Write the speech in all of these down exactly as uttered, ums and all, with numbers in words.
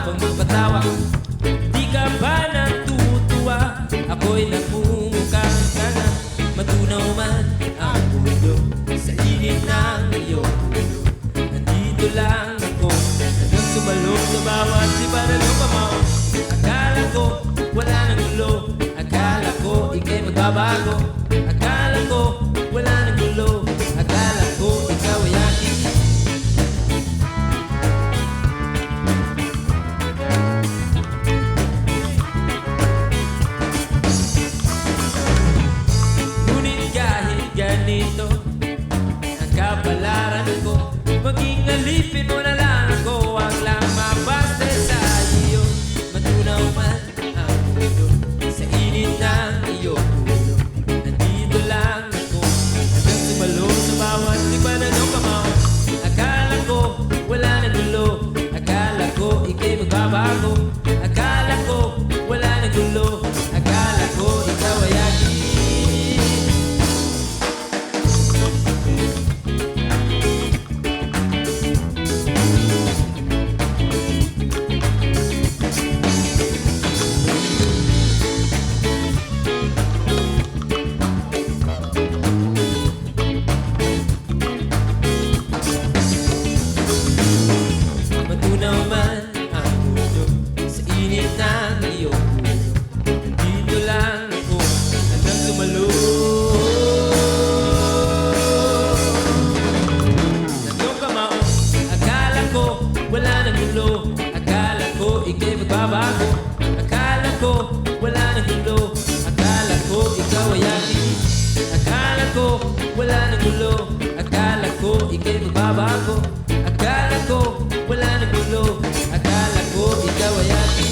Pagpatawa, di ka ba natutuwa? Ako'y namumukha ka na. Matunaw man ang mundo sa init ng iyong ulo. Nandito lang ako, hanggang sumalong sa bawat liparan ng kamao. Akala ko wala nang gulo, akala ko ika'y magbabago. Akala ko wala nang gulo, akala ko ikaw ay akin. Ngunit kahit ganito ang kapalaran ko, maging alipin mo na lang ako, wag lang mapaste sa iyo. Matunaw man ang mundo sa init ng iyong ulo. Nandito lang ako, hanggang sumalong sa bawat liparan ng kamao. Akala ko wala nang gulo, akala ko ika'y magbabago. Akala ko wala nang gulo, akala ko ikaw ay akin. Matunaw man ang mundo sa init ng iyong ulo. Nandito lang ako, hanggang sumalong. Tatlong kamao, akala ko wala nang gulo. Akala ko ika'y magbabago. Akala ko wala nang gulo. Akala ko ikaw ay akin. Akala ko wala nang gulo. Akala ko ika'y magbabago. Akala ko wala nang gulo. Akala ko ikaw ay akin.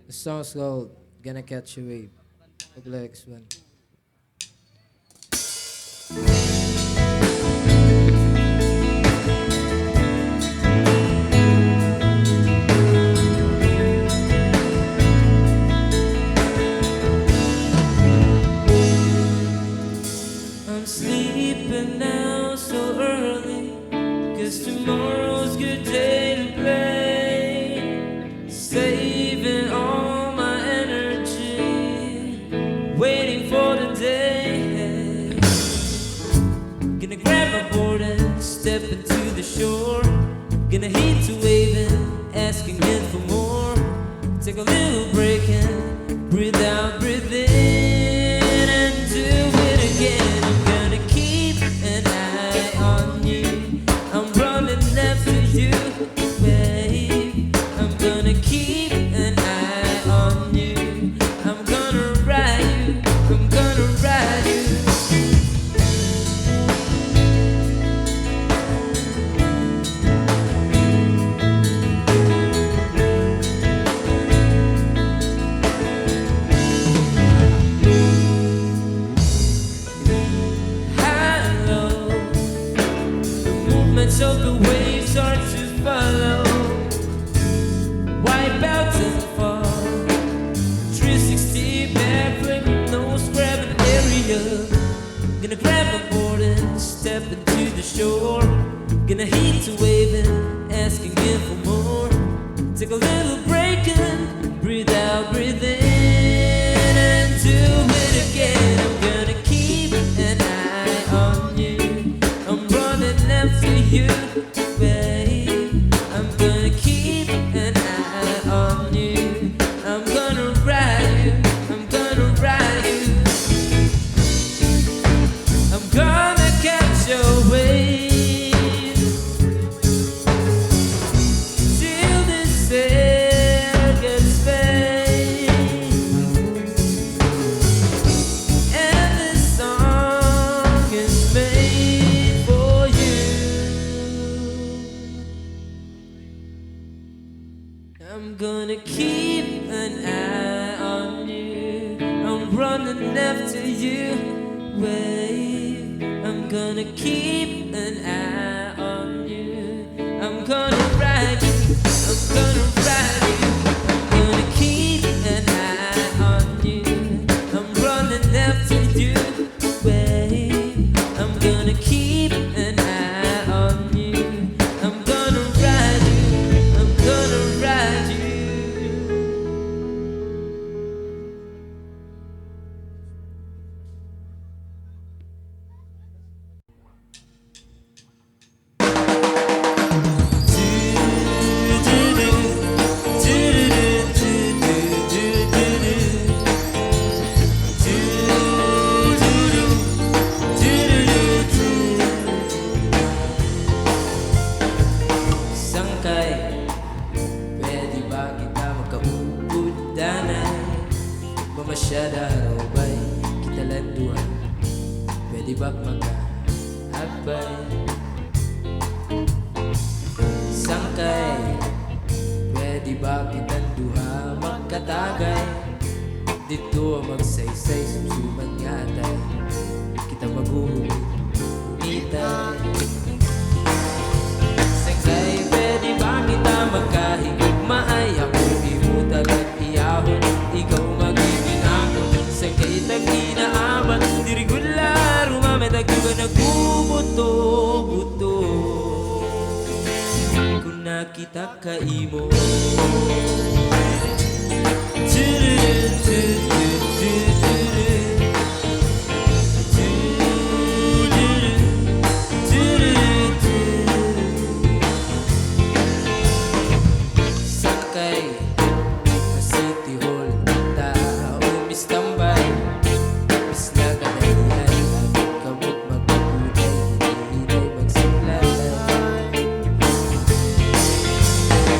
The song's called Gonna Catch a Wave. Hope you like this one. I'm sleeping now so early, 'cause tomorrow's a good day to play. Saving all my energy, waiting for the day. Gonna grab my board and step into the shore. Gonna hit the wave and asking it for more. Take a little break and breathe out, breathe in, and do it again. I'm gonna keep an eye on you. I'm running after you, babe. I'm gonna keep an eye on you. I'm gonna ride you. I'm gonna ride you. High low, the movements of the waves are to follow. Wipe out and fall. Three sixty backflip, nose grabbing aerial. Gonna grab my board and step into the shore. Gonna hit the wave and asking it for more. Take a little break and breathe out, breathe in, and do it again. I'm gonna keep an eye on you. I'm running after you, babe. I'm gonna keep an eye on you. I'm gonna ride you. I'm gonna ride you. I'm gonna catch a wave till this circus fades, and this song is made for you. I'm gonna keep an eye on you. I'm running after you, wave. I'm gonna keep an eye on you. I'm gonna ride you. Kay, pwede ba kitang duha magkatagay? Didto magsaysay, sumsuman nga atay. Kita maghuhumitay. Sangkay, pwede ba kita magkahigugmaay? Ako imo tagad iyahon, ikaw magigin akon. Sangkay, tagkinaabat, diri gud la rumamay, tagduga nagbubuto-buto. Kon nakita ka imo. Sakay pa City Hall, ta umistambay. Bisla kadalihay, aton kamot magkukuday, hinay-hinay magsiplalay.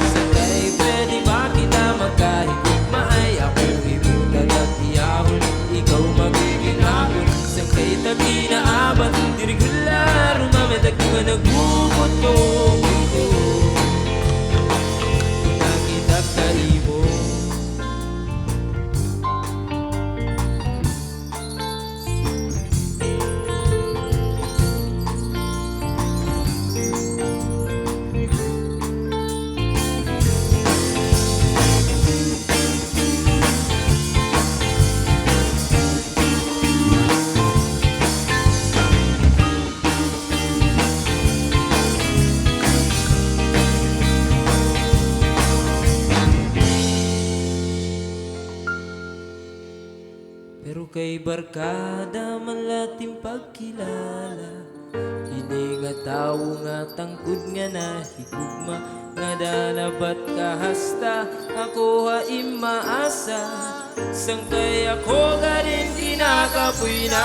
Sangkay, pwede ba kita magkahigugmaay? Ako imo tagad iyahon, ikaw magigin akon. Sangkay, tagkinaabat, diri gud la rumamay, tagduga nagbubuto-buto. Kon nakita ka imo. Pero kay barkada man la it im pagkilala, ini nga tawo nga tangkod nga nahigugma, ngada na ba it kahasta, ako ha im maasa, sangkay ako gad in kinakapoy na.